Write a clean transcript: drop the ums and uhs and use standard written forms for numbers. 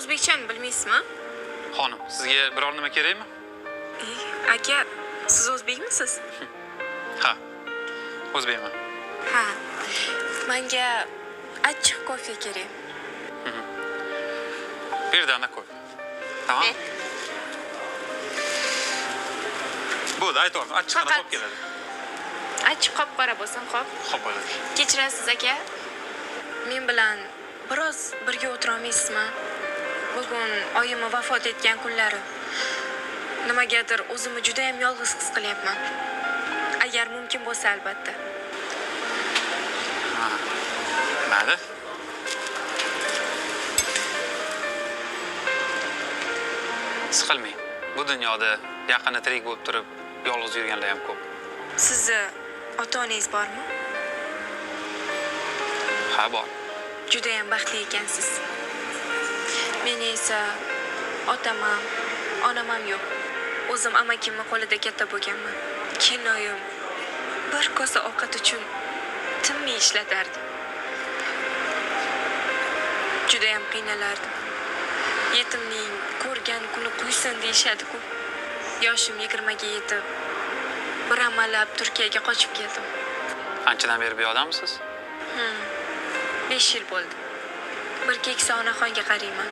O'zbekchani bilmaysizmi? Xonim, sizga biror nima kerakmi? Aka, siz o'zbekmisiz? Ha, o'zbekman. Ha. Menga achchiq kofe kerak. Bir dana kofe. Tamam. Evet. Bo'ldi, aytvordim. Achchiqini Faqat- olib keladi. Achchiq qop-qora bo'lsin, xo'p? Xo'p bo'ladi. Kechirasiz aka. Men bilan biroz birga o'tira olmaysizmi? Bugun oyimni vafot etgan kunlari. Nimagadir o'zimni juda ham yolg'iz his qilyapman. Agar mumkin bo'lsa, albatta. Ha. Mayli. Siqilmang. Bu dunyoda yaqini tirik bo'lib turib yolg'iz yurganlar ham ko'p. Sizni ota-onangiz bormi? Ha, bor. Juda ham baxtli ekansiz. Meni esa otam ham, onam ham yo'q. O'zim amakimni qo'lida katta bo'lganman. Kelinoyim bir kosa ovqat uchun tinmay ishlatardi. Juda ham qiynalardim. Yetimning ko'rgan kuni quysin deyishadi-ku. Yoshim 20 ga yetib, bir amallab Turkiyaga qochib keldim. Anchadan beri bu yoqdamisiz? 5 yil bo'ldi. Bir keksa onaxonga qarayman.